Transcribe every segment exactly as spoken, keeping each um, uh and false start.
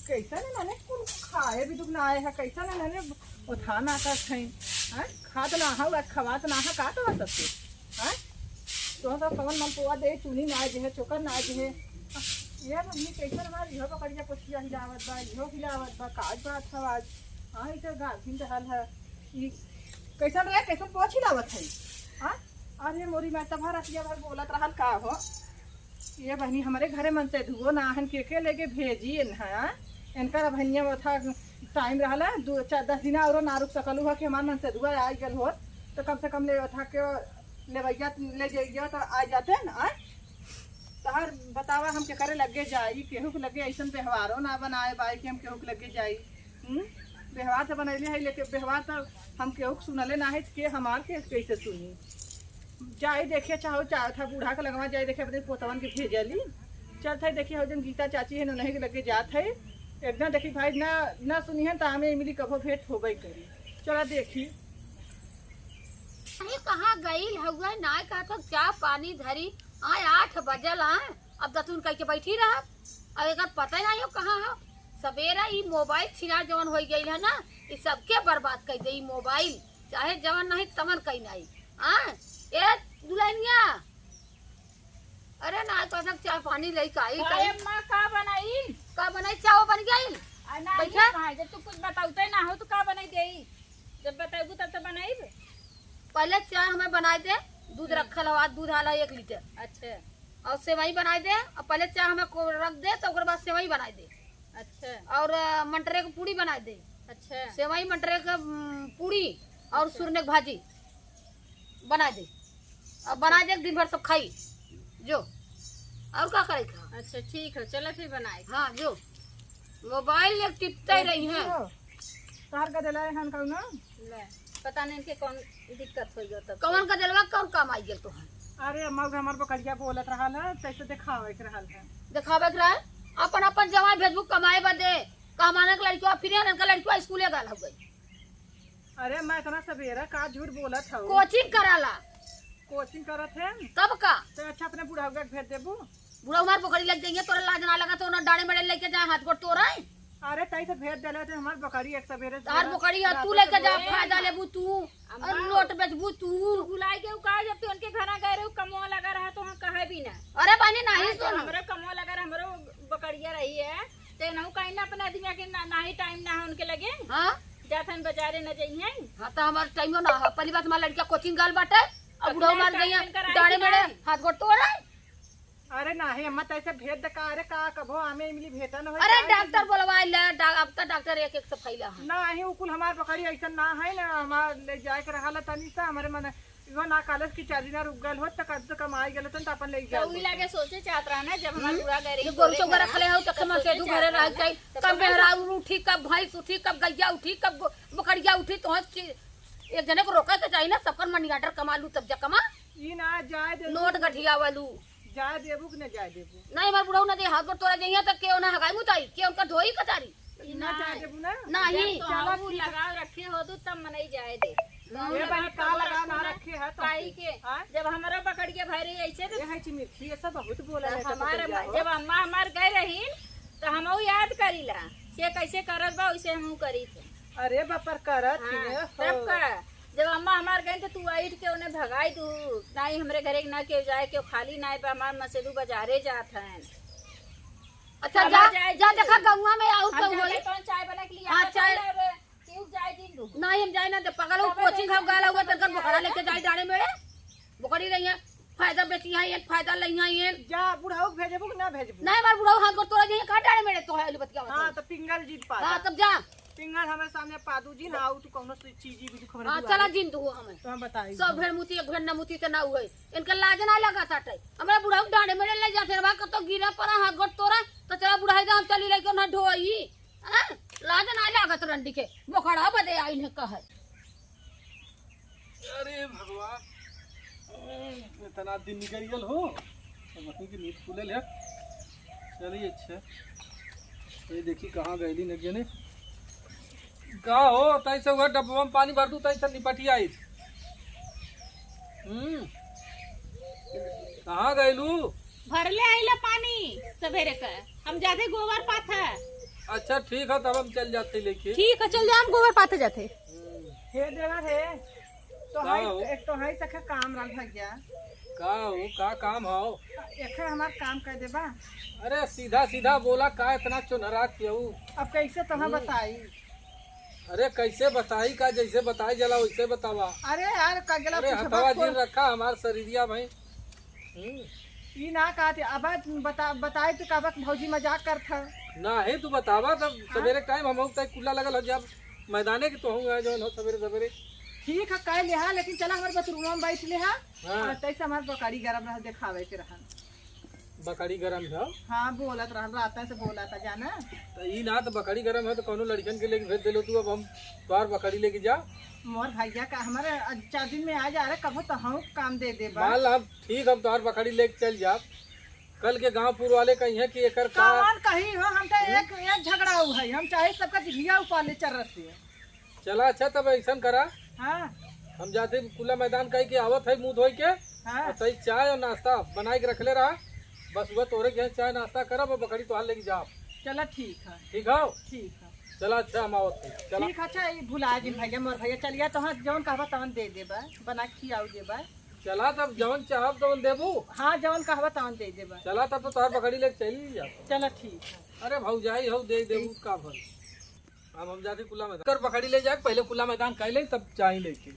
कैसन है नाने, कुल खाए भी दुख ना आए है, कैसन है नाने, ओथा ना करत है, हैं? खात ना हो, आज खवात ना है, का तो सबके, हैं? तो सब कवन मलपुआ दे, चुनी ना जे है, चोकर ना जे है। ये मम्मी कैसन हमार इहो बकरिया पोछिया हिलावत बा, इहो हिलावत बा, का बात है आज? हाँ, ई तो गाभिन रहल है। ई कैसन रहे, कैसन पोछ हिलावत है? हाँ? अरे मोरी माई, तब रतिया भर बोलत रहल का हो? ये बहिनी, हमरे घरे मनसेधुओ ना हन, के के लेके भेजी इन्हा। इनकर बहिनिया में था टाइम रहला, दो, चार, दस दिन औरो ना रुक सकलू ह कि हमार मनसेधुआ आ गल होत, तो कम से कम ले था के लेवैया ले जाइया तो आ जाते न, आ? तहर बतावा, हम केकरे लगे जाई, केहू के लगे ऐसन व्यवहारो ना बनाए बाई कि हम केहू के लगे जाई। हम्म? व्यवहार तो बनैले है, लेकिन व्यवहार तो हम केहू के सुनले ना है, के हमार के कैसे सुनी? जाई देखे, चाहो चाहत है बूढ़ा के लगवा जाई देखे, अपने पोतवन के भेजली। चलत है देखिए, हो जन गीता चाची है, उन्हीं के लगे जात है। एकदम देखी भाई, ना, ना सुनी है तो हमें इमली कभो भेंट होबे करी। चला देखी। अरे कहाँ गईल हउआ, ना कहा था चाह पानी धरी, आए आठ बजल, आए अब दतुन कह के बैठी रहा। अब एकर पता नहीं हो कहाँ हो। सवेरा ई मोबाइल छिना जवन हो गई है ना, ई सबके बर्बाद कर दे ई मोबाइल, चाहे जवन नहीं तवन कहीं नहीं। हाँ, ए दुल्हनिया, अरे ना, तो सब चाय पानी लेके आई, अरे कहीं। अम्मा, का बनाई? का बनाई? चाय बन गई? आ, ना, बैठा। ये ना, जब तू कुछ बताउते ना हो, तो का बनाई देई? जब बताइबू, तब तो बनाइब। पहले चाय हमें बनाई दे, दूध हम्म। रखल हो, आज दूध आला एक लीटर। अच्छा। और सेवई बनाई दे, और पहले चाय हमें को रख दे, तो ओकर बाद सेवई बनाई दे। अच्छा। और, अ, मटर के पूड़ी बनाई दे। अच्छा। सेवई मटर के, उम, पूड़ी और अच्छा। सुरने के भाजी। बना दे। अब बना दे, दिन भर सब खाई। जो। और का करे के ह? अच्छा, ठीक है, चलो फिर बनाए। हाँ, जो। मोबाइल एक टिपते रही हैं। तोहर गदेला है हन कौनो? ले, पता नहीं इनके कौन दिक्कत हो गया तब। कौन गदेलवा, कौन काम आई गेल तोहर? अरे अम्मा, उधर हमार बकरिया बोलत रहल है, तैसे देखावे के रहल है। देखावे के रहे? अपन, अपन जवाई भेजबू कमाए बदे। कहमाना के लड़किया फिर इनका लड़किया स्कूले गल हो गई। अरे, मैं इतना सवेरा का झूठ बोलत हूँ? कोचिंग कराला। कोचिंग करत है? तब का? तो अच्छा, अपने बुढ़ाऊ के भेज देबू। बुढ़ऊ हमार बकरी लग जाइए, तोरा लाज ना लगा तो ना डांड़े मेड़े लेके जाए, हाथ गोड़ तोड़े। अरे, तई से भेज देले तो हमार बकरी एक सवेरे से तोहार बकरी है, तू लेके जा, फायदा लेबू तू, अम्मा, और नोट बेचबू तू। तू भुलाई के का, जब तू उनके घरा गए रहे, कमवा लगा रहा तो हम कहे भी ना। अरे बहनी, नहीं हाँ, सुन। हमरो कमवा लगा रहा, हमरो बकरिया रही है, ते नहु कहीं ना अपने आदमी के ना, ना ही टाइम ना है उनके लगे। हाँ? जाथन बाजारे न जइहें। हाँ, तो हमार टाइमो ना है। पहली बात, हमार लड़का कोचिंग गल बाटे, और बुढ़ऊ मार गई है, डांड़े मेड़े हाथ गोड़ तोड़े। अरे नाही अम्मा, तैसे भेज दे का? अरे का कभो आमे इमली भेटा न होई, अरे डॉक्टर बोलवाई ले, डा-, अब तो डॉक्टर एक एक से फैला है। नाही, उ कुल हमार बकरी ऐसन ना है ना, हमार ले जाए के रहल तनी सा, हमारे मन इहो ना कालस कि चार दिन रुक गल होत, त कम से कम आई गल तन, त अपन ले तो जाओ। उही लागे सोचे चाहत रहा ना, जब हमार हम्म? बुढ़ा गए रही, ये गोरू चौगा रखले हो, त कम से दू घरे रह जाई। कब मेहरारू उठी, कब भैंस उठी, कब गैया उठी, कब गो-, बकरिया उठी, तो हर चीज एक जने को रोके के चाही ना, सबकर मनी ऑर्डर कमा लू, तब जा कमा। ई ना जाए दे। नोट गठिया वालू। जाए देबू कि ना जाए देबू? नहीं, हमार बुढ़ऊ ना दे, हाथ गोड़ तोड़ा जइया, त के ओना हगाई मुताई, के उनका धोई कचारी। ई ना जाए देबू ना? नहीं। जब तो चलो हम ठीक है। लगाव रखे हो तू, तब मनई जाए दे। ये लगाव बहन का तो लगाव ना रखो ना, रखे है तो काहे से? के? हाँ? जब हमरो बकरिया भाई रही ऐसे तो ये है चिमिरखी, ये सब बहुत बोला तो रहता हमारे पकड़िया म-, हो। जब अम्मा हमार गए रही, तो हमहू याद करीला, ये कैसे करत बा, वैसे हमहू करी थे। अरे बापर करत हाँ, ही है, तब हो। का? जब अम्मा हमार गई तो तू आइट के उन्हें भगाई दू, नहीं हमरे घरे के ना केहू जाए, केहू खाली ना बा, हमार मसेदू बाजारे जात है। अच्छा, अब जा, जाए जा, दे। देखा गौवा में आउर हम केहू जाने होई। कौन चाय बना के लिया हाँ, चाय। अब केहू जाए दिन दू। नहीं, हम जाए ना दे, पागल हो, तब कोचिंग हम गाला हुआ, तब तनकर क्या बोकरा होगा? लेके जाए डांड़े मेड़े। बोकरी रही है, फायदा बेची है, ये फायदा लई है, ये। जा, बुढ़ऊ के भेजबू कि ना भेजबू? नहीं, हमार बुढ़ऊ हाथ गोड़ तोड़ा जाइए, कहाँ डांड़े मेड़े तो है, बतिया हाँ, तो पिंगल जीत पा हाँ, जा। तब जा। पिंगल हमारे सामने पादू जी ना आऊ, तू कौनो सी चीज भी दुख हमरे हाँ, दुआरे। चला जिन दू हमें। तो हम बताई सब दू। भेड़ मुती, एक भेड़ न मुती त ना हुए। इनका लाज ना लगा साटे। हमरा बुढ़ऊ डांड़े मेड़े ले जाते रहा, कतो गिरा पड़ा, हाथ गोड़ तोड़ा, तो चला बुढ़ाई जा, हम चली लेके ना ढोई। हाँ? लाज ना लागत रंडी के, बोकरा बदे आइन है कहे। अरे भगवान, इतना दिन निकल गल हो, अब अखनी की नींद खुलल है। चलिए, अच्छा, ये देखी कहाँ गईली न जने। का हो, तई से वह डब्बा में पानी भर दू, तई से निपटी आई। हम्म, कहाँ गईलू? भरले आइला पानी सवेरे का, हम जादे गोबर पाथा। अच्छा ठीक है, तब हम चल जाते लेके। ठीक है, चल जा, हम गोबर पाथे जाते। हे देवर हे, तो का हाई, हो? एक तो हाई सखे काम रहा भैया। का हो, का काम हो? एक हमार काम कर देबा। अरे सीधा सीधा बोला, का इतना चुनहरा केहू? अब कैसे तोहा हम्म। बताई? अरे कैसे बताई का, जैसे बताई जला वैसे बतावा। अरे यार, का गेला अरे कुछ हथवा बात जिन बोल। रखा हमार शरीरिया भाई। हम्म। ई ना कहते, अब बता, बताए तो कहबा कि भौजी मजाक करत है। नाही तू बतावा तब हाँ? सवेरे टाइम हम तय कुल्ला लगल हो जब मैदाने के तो हूँ जो हो सवेरे सवेरे। ठीक है, कह लिहा, लेकिन चला हमारे बथरूम में बैठ लिहा। हाँ। और तैसे हमारे बकरी गरम रह देखावे के रहन। बकरी गरम है? हाँ, बोलत रहन, रात से बोला था जाना। तो ई ना तो बकरी गरम है तो कौनो लड़कन के लेके भेज देलो तू, अब हम तोहार बकरी लेके जा। मोर भैया का हमारे चार दिन में आ जा रहे, कबो तो हम काम दे देबा। मान ला हम ठीक, हम तोहार बकरी लेके चल जाब। कल के गांव पुर वाले कही है कि एकर का कौन कही हो, हम तो हम्म? एक, एक झगड़ा हुआ है, हम चाहे सबका जिभिया उपाले चल रहे हैं। चला अच्छा, तब ऐसन करा, हाँ। हम जाते कुला मैदान कही के आवत है मुंह धोई के, हाँ। और तई चाय और नाश्ता बना के रखले रहा, बस वह तोरे के चाय नाश्ता करब और बकरी तोहार लेके जाब। चला ठीक है। ठीक हो? ठीक है। चला अच्छा, हम आवत है, चला। ठीक है, अच्छा, ये भुला जिन भैया, मोर भैया, चलिया तो हाँ, जौन कहबा तवन दे देबा, बना के खियाऊ देबा। चला तब जौन चाहब तवन देबू। हाँ, जौन कहबा तवन दे देबा। चला तब तो तोहार बकरी लेके चली जा। चला ठीक है। अरे भौजाई हो दे देबू ठीक। का भल। अब हम जाते कुला मैदान। कर बकरी ले जाके पहले कुला मैदान कह ले तब चाय लेके।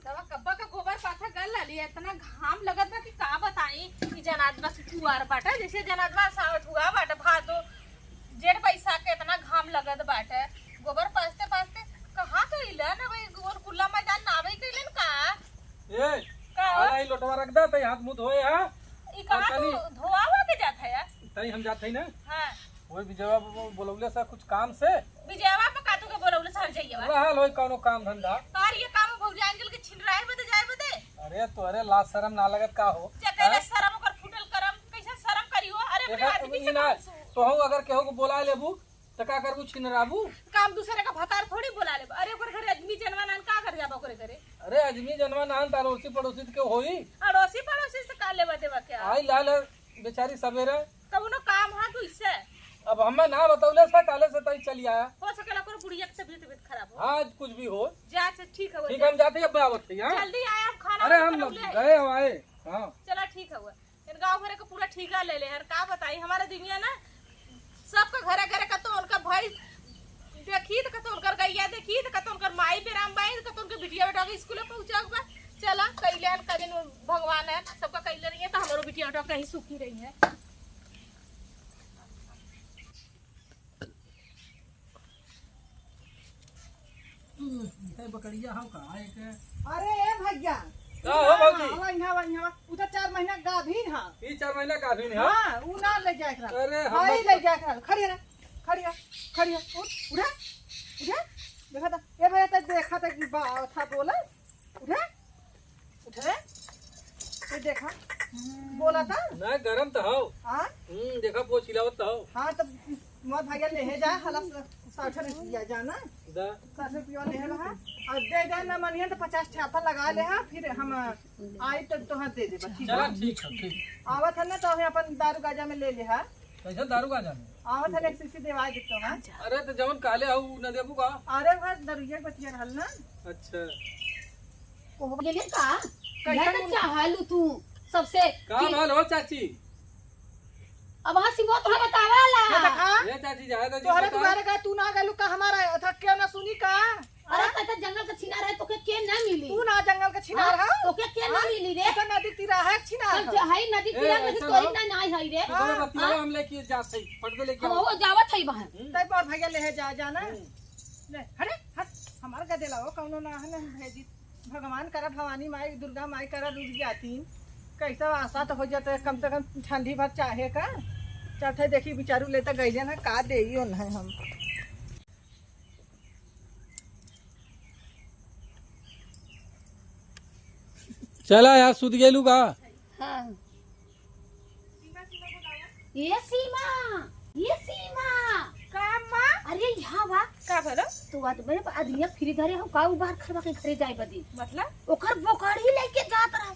तब कब्बा का गोबर पाथा गल लाली, इतना घाम लगत बा कि का बताई। ई जनात बा कि कुआर बाटे, जैसे जनात बा सावत हुआ बाटे, भादो जेठ बैसाख के इतना घाम लगत बाटे। गोबर पाथते पाथते कहाँ गइलन? अब ई गोबर कुला मैदान ना आवे कइलन का? ए, का? अरे ई लोटवा रख दे, तई हाथ मुंह धोए हा। ई कहाँ और तनी तू धोआ हुआ के जात है यार? तई हम जात है ना। हाँ। वही विजयवा बो-, बोलौले सा कुछ काम से। विजयवा पे कातू के बोलौले सा हर जाइए बा। रहल होई कौनो काम धंधा। तार ये काम भौजी आंजल के छिनराए बदे जाए बदे। अरे तो अरे लाज शरम ना लगत का हो? जे तेरे हैं? शरम ओकर फूटल करम, कैसे शरम करी हो? अरे अपने देखा, आदमी ई से ना, कहूँ सु- तो हूँ अगर केहू को बोला लेबू, तो का करबू छिनराबू? काम दूसरे का भतार थोड़ी बोला लेबू। अरे ओकर घरे आदमी जनवा नान का कर जाबा ओकरे घरे? अरे आदमी जनवा नान तो अड़ोसी पड़ोसी के होई। अड़ोसी पड़ोसी से का लेबा देबा क्या? आई लाल बेचारी सवेरे कौनो काम है तो इससे? अब हमें ना बतौले से काले से तई चली आया। हो सकेला कोनो बुढ़िया के तबीयत, तबीयत खराब हो। हाँ, आज कुछ भी हो। जा, अच्छा, ठीक है, ठीक, जा। हम जाते हैं, अब आवत है, हाँ? जल्दी आया, हम खाना अरे, हम बनौले हैं। गए हम आए, हाँ। चला, ठीक है, हुआ। इन गाँव भरे का पूरा ठीका ले ले हर, का बताई, हमारा दुनिया ना, सबका घरे घरे का तो उनका भैंस देखी, तो कतो उनकर गैया देखी, तो कतो उनकर माई बेराम बाई, तो कतो उनके बिटिया बेटा के स्कूल पहुँचा बा। चला, कैले हन, कदिन भगवान है, सबका कैले रही है, तो हमारो बिटिया बेटा कहीं सुखी रही है। हम्म, इधर बकरिया हम कहाँ एक अरे ए भैया, का हो भौजी? आवा यहाँ, आवा यहाँ, उ तो चार महीना गाभिन है। ई चार महीना गाभिन है? हाँ, उ ना ले जाए के रहा। अरे, हम भाई बस ले जाए के रहा। खड़ी रह, खड़ी रह, खड़ी रह। उठ, उठे, उठे। देखा था, ए भैया, तो देखा था कि बा-, था बोला। उठे, उठे। ये देखा, बोला था। ना, गरम तो हो। हाँ? हम्म, देखा, पोछ हिलावत तो हो। हाँ, तो मोर भैया लेहे जा, हला साठ रुपया जाना। दा। साठ रुपया लेहे रहा। और दे दे ना मनिया तो पचास ठे आपन लगा ले हा, फिर हम आई तो तोहर दे देबा, ठीक चला, बा? ठीक है, ठीक। आवत है ना तो हमें अपन दारू गाजा में ले ले हा। कैसे दारू गाजा में? आवत है ना एक शीशी देवा दे तो, हाँ? अरे तो जवन काले हऊ न देबू का? अरे भाई दरुइया के बतिया रहल ना। अच्छा। कोहबर गेले का? कैसन यह तो मुन- चाहलू तू सबसे का कि- भाल हो चाची? अब हाँ सिमो तोहरा बतावा ला। ये देखा? ए चाची, जाए तो जी तोहरे बता। दुआरे का तू ना गलू का हमारा था क्यों ना सुनी का? अरे हाँ? तो, तो जंगल का छिनार है, तोके के ना मिली? तू ना जंगल का छिनार हाँ? है? तोके के ना हाँ? मिली रे? तू तो नदी तीरा है छिनार तब है। जो है नदी ए, तीरा में ऐसा तोरी ना। ना, ना है रे। तू तो हाँ? बतियावा हाँ? हम लेके जात है, पट दे लेके हम आओ। वो जावत है बाहर। हम्म। तै पर भैया ले है जा, जाना। हम्म। ले, हटे, हट, हमार गदेला हो, कौनो ना है, ना भेजी। भगवान करा, भवानी माई, दुर्गा माई करा, रुक जातीन। कैसा आशा तो हो जाता है, कम से कम ठंडी भर चाहे का। चलते देखी, बिचारू लेता गईले ना, का देई ओन्हे हम। चला यार, सुत गेलू का? हाँ। ये सीमा, ये सीमा। का अम्मा? अरे यहाँ बा। का भलो? तो बात में आदमी फ्री धरे हो का, उ बाहर खरवा के घरे जाए बदी। मतलब? ओकर बोकड़ी लेके जात रहा।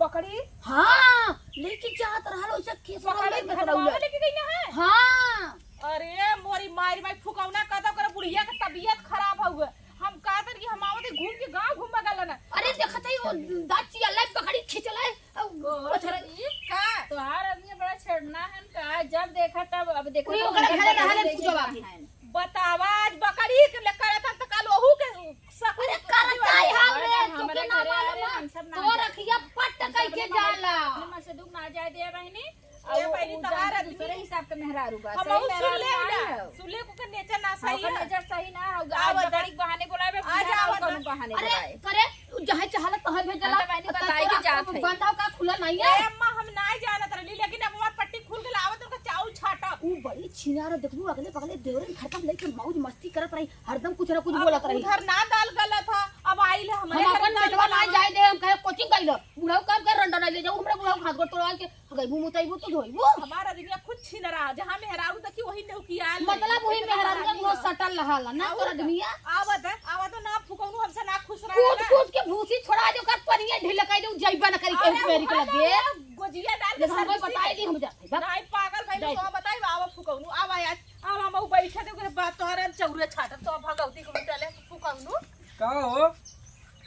बकरी? हाँ, लेके जात रहल, ओइसे केसवा बकरी लेके घनवा रहल। में लेके गई ना है? हाँ। अरे मोरी मारी माई, फुकौना कदम करे, बुढ़िया के तबियत खराब हो गए। हम कहत रही हम आवत घूम के गाँव घूम गल ना। अरे देखत ही वो दाँत चिल्लाए, बकरी खींचलाए, अउ ओ, पछड़ा। ई का? तोहार आदमी बड़ा छेड़ना है का? जब देखा तब, अब देखा उही तब ओकरे उनके घरे बकरी रहले लेके पूजवा जात के। हैं। बतावा, आज बकरी के ले करत हन, त कल ओहू के सकुन अरे, करत जाई हम रे, तोके ना मालूम है। हम सब ना तो रखिया पट कई के जाला। अपने मन से दुख ना जाए दे बहिनी। ए, पहली तोहार आदमी दूसरे हिसाब के मेहरारू बा। हम सही ऊ सुन मेहरारू ले ना ना। है। सुन ले, ओकर नेचर ना सही है। ओकर नेचर सही ना है। आज बकरी के बहाने बोलावे, आज बुढ़ा आवत कौनो बहाने अरे, बोलावे। करे, उ जहाँ चाहला तहाँ भेजला। हम तो बहनी बताई के जात है। बंधा का खुला नहीं है। ए अम्मा, हम ना जानत रहली, लेकिन अब हमार पट्टी खुल गल, आवत उनका चाउर छाटब। उ बड़ी छिनार, देखबू अगले बगले देवरन खत्म लेके मौज मस्ती करत रही, हरदम कुछ ना कुछ अब बोलत रही। उधर ना डाल गलत था, अब आइल है हमारे हम घर अपन डाल बेटवा ना गलत। जाए दे, हम कहे कोचिंग गइल, बुढ़ऊ काम कर रंडा नहीं ले जाऊ, हमरा बुढ़ऊ हाथ गोड़ तोड़वा के गइबू मुतइबू तो धोइबू। हमारा दुनिया खुद छिन रहा, जहाँ मेहरारू देखी वही नेहुकिया ले। मतलब वही इतना मेहरारू का हरामी बहुत है। सटल रहा ला ना और तोरा का? दुनिया। आवत है, आवत है ना फुकौनू हमसे ना खुश रहा कूट ना। कूट के भूसी छोड़ा जो कर पनिया ढीला कर दे, जइबा ना करी अरे केहू मेरी के अरे लगे। वो गोजिया डाल के जब हमको सर्विसिंग बताए कि हम जाते हैं, बस। नहीं पागल भाई, जाए। तो बताई आवा फुकौनू, आवा आज, आवा हम बैठे थे, ओकरे बाद तोहरे हम चौरे छाटब, तो भगवती को चले फुकौनू। का हो?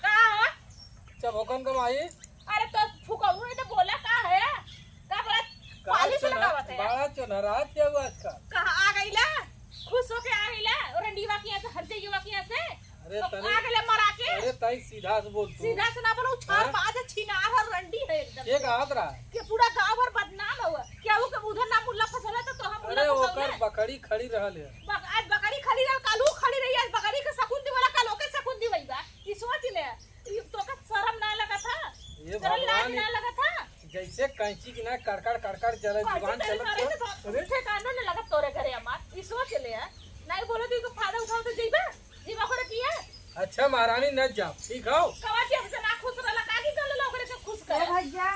का हो? चबोकन कमाई? अरे तो फुकौनू, ये तो बोला का है? का बोला? का पालिश चोन्हा-, लगावत है? बड़ा चोन्हरात क्या हुआ आजकल? कहाँ आ गईला? खुश होके आ गईला? और रंडीवा के यहाँ से, हर जइवा के यहाँ से? अरे तो तनी, आ गईला मरा के? अरे ताई सीधा से बोल तू। सीधा से ना बोलो, छार हाँ? बाज छिनार है, रंडी है एकदम। के कहत रहा? कि पूरा गाँव भर बदनाम हुआ। क्या वो कब उधर ना मुल्ला फंसला तो, तो हम मुल्ला अरे फंसौले? ओकर बकरी खड़ी रहल है। बक-, आज बकरी खड़ी रहल, कालू खड़ी रही, आज बकरी के सकुन दिवाला, काल ओके सकुन दिवाई बा। ई सोच ले, ई तोके शरम ना लगत ह? ये शरम लाज भगवान, ना लगत ह? जैसे कैंची की ना कड़कड़ कड़कड़ चले, कैंची जुबान तेरे चलत घरे ह। से तो अरे ठेकाना ना लगत तोरे घरे हमार। ई सोच ले, नहीं बोलो तो इको फायदा उठाओ तो जइबा, जइबा करे किया। अच्छा महारानी न जाओ, ठीक हो? कवा के हमसे ना खुश रहला, का की कर लेला ओकरे के खुश ए कर। भैया,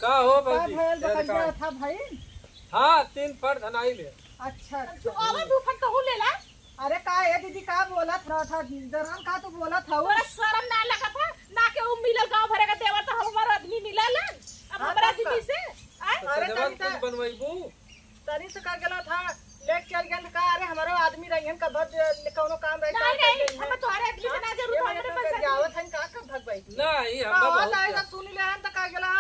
का हो का भौजी? भयल जय बकरिया जयकार। था भाई? हाँ, तीन फट धनाई ले। अच्छा, अच्छा। तू आवा दू फट कहूँ लेला। अरे का ए दीदी, का बोलत रहा था? दरान का तू बोलत हऊ? तोरा शरम ना लगत है? ना के ऊ मिलल गाँव भरे का देवर, तो हमार आदमी मिलल है। अब हाँ, हमरा तब का? दीदी से, आय? तो अरे सजवा तनी कुछ सा बनवाइबू? तनी से का गेला था, लेके चल गेल का? अरे हमरो आदमी रहिहन का भद कौनो काम रही नहीं, तो नहीं, चल हम तोहरे आदमी से हाँ? ना जरूर ये हमरे महीना पैसा में जावत हन का, कब भगवाई? नहीं, हम कहा बहुत था, ऐसा सुन ले हन तो का गेला,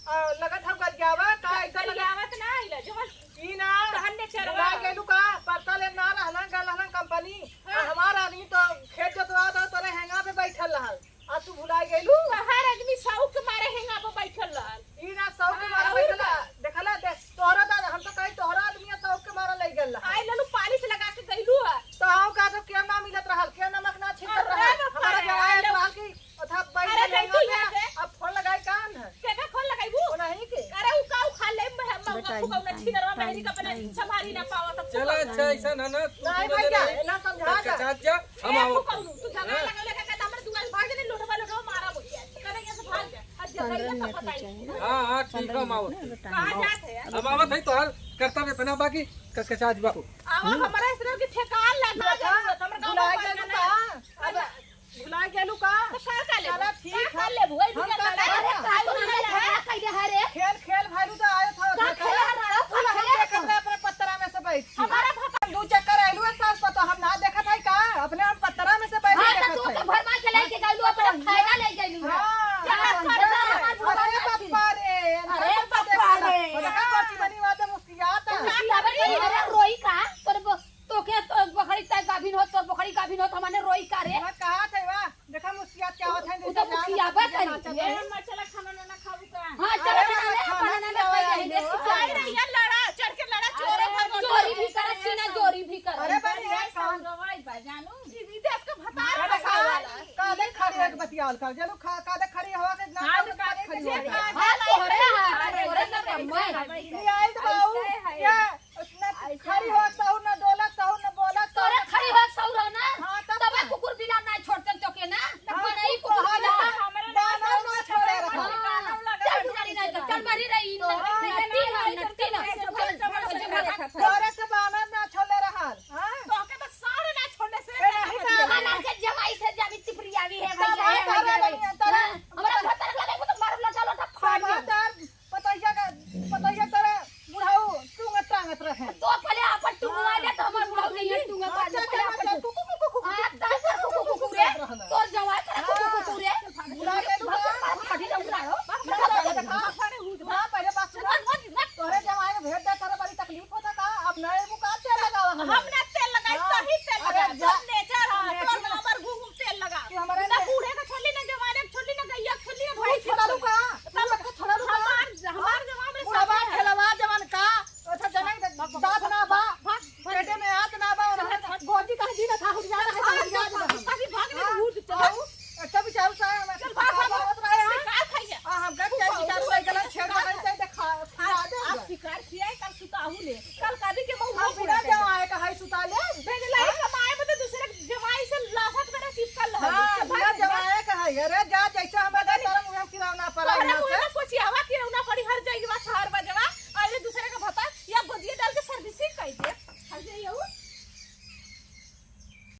आ, लगत हम गरियावा, का ऐसा लगत गरियावत ना आइला, जो हम ई ना, तहन ने चरवा भुला गेलू का? पत्ता ले ना रहलन, गल रहलन कंपनी। हाँ। आ हमार आदमी तो खेत जोतवा दो, तोरे हेंगा पे बैठल रहल। आ तू भुला गेलू? तहार आदमी शौक के मारे हेंगा पे बैठल रहल। ई ना शौक के हाँ, मारे और बैठल का? रहल। देखला, देख, तोहरा दा-, हम तो कही तोहरा आदमी शौक के मारे ले गेल रहल। आई ललू पालिश लगा के गइलू है। तो हम का तो के ना मिलत रहल, के नमक ना छिड़कल अरे रहल। बाप रे, हमारा जवान आई ललू। रहल कि अथा बैठ अरे, के जैतू लेंगा यहाँ पे, से। अब फोन लगाई कान है। केका फोन लगाइबू? ओ नहीं के। अरे, उ का उखाड़ ले, मैं, मैं, बताई, मैं, फुकौना बताई, छिनरवा बताई, बहरी का अपने बताई। संभारी ना पावा, तब चला, फुकौना। अच्छा, ऐसा ना, ना, तू नहीं दोनों भैया, जने एला समझा तो जा। कचात जा, हम ए, आओ। फुकौनू, तू झगड़ा हाँ? लगा लेके कहता, हमरे दुआर भाग जाने, लोटवा, लोटवा मारा बोलिया। करे यहाँ से भाग जा। आज जगह पंद्रह ये सब मिनट हो बताई। जाए ना। हाँ, हाँ, ठीक है, पंद्रह हम मिनट आवत ना, हैं। बताई। कहाँ जात है यार? हम आवत है, तोहार कर्तव्य इतना बाकी कचकचात बा। आवा, हम्म। हमारा इस तरह की ठेकान लगा देखा, जरूरत, हमरे गाँव भुला में गया पड़ना तू है। कहाँ? अब भुला गेलू का? तो का कर लेबू? चला, ठीक का है। कर लेबू? वही हम दुनिया का लड़ा करब? है, का तू लड़ा है? का कइले है रे? खेल, खेल भालू तो आयो था, का था, खेल था। रहा? कुल का हम खेल देखत रहा? रहे अपने पत्तरा में से बैठ के। हमारा भता- दू चक्कर आइलू है सास पतो, हम ना देखत है का? अपने हम पत्तरा में से बैठ हाँ, के तो देखत तू है। के भरमा के लेके गइलू, अपना फायदा ले गइलू है। हाँ, क्या हाँ, कर रहा है? हाँ। हमार भगवान अरे बापा रे, अरे हम तो बापा देखत रे। है। देखा, बच्ची बनी बात है, मुस्कियात है। मुस्कियात है, अरे रोई का? तोर ब-, तोके तो बकरी तय गाभिन होत, तोर बकरी गाभिन होत, हमने रोई का रे? मैं कहा थे वा, देखा मुस्कियात क्या होत है, उ तो जैसे जान मुस्कियाबे लगा करी। नाचत ए, है। अम्मा, चला खाना ना खाऊ का? हाँ, चला अरे, खाना ना, खाना खाना ना ना खाई खाई जाए। जाए। आई रही है लड़ा, चढ़ के लड़ा, चोरो अरे, भागो। चोरी भी करत, सीना जोरी भी करत। अरे, बड़ी है, काम। गवाई बा, जानू। ई, ई देश के भतार अरे, का, का दे खड़ी है बतियाल कर, चलो खा, का दे खड़ी हवा के ना हाँ, तो खड़ी खड़ी हो गई। हाँ, तोहरे हाथ, तोहरे सब मैं। ये आई तो बाऊ, ऐसे है। क्या? ना खड़ी हो, सहू ना डोलत, सहू ना बोलत, तोरे सहू ना खड़ी हो, सहू रहो ना। हाँ, तब तबे का? कुकुर बिलार ना छोड़ते तोके ना। हाँ, बनई कुकुर कुकुर बिलार। बिलार। बानर ना छोड़े रहा। हाँ, चल बुढ़ारी नहीं कर, चल मरी रही, तो नट्टी ना, नट्टी ना। चल, चल, चल, चल, चल। तोरे से बानर ना छोड़े रहा। हाँ? तोके तो सारे ना छोड़े से ए, नहीं तो बानर के जवाई से जानी चिपरियावी है, तब भैया, है, तब है, तब है। हाँ, हमारा भतर लगे को तो मार लटा लटा फाड़ दे। सात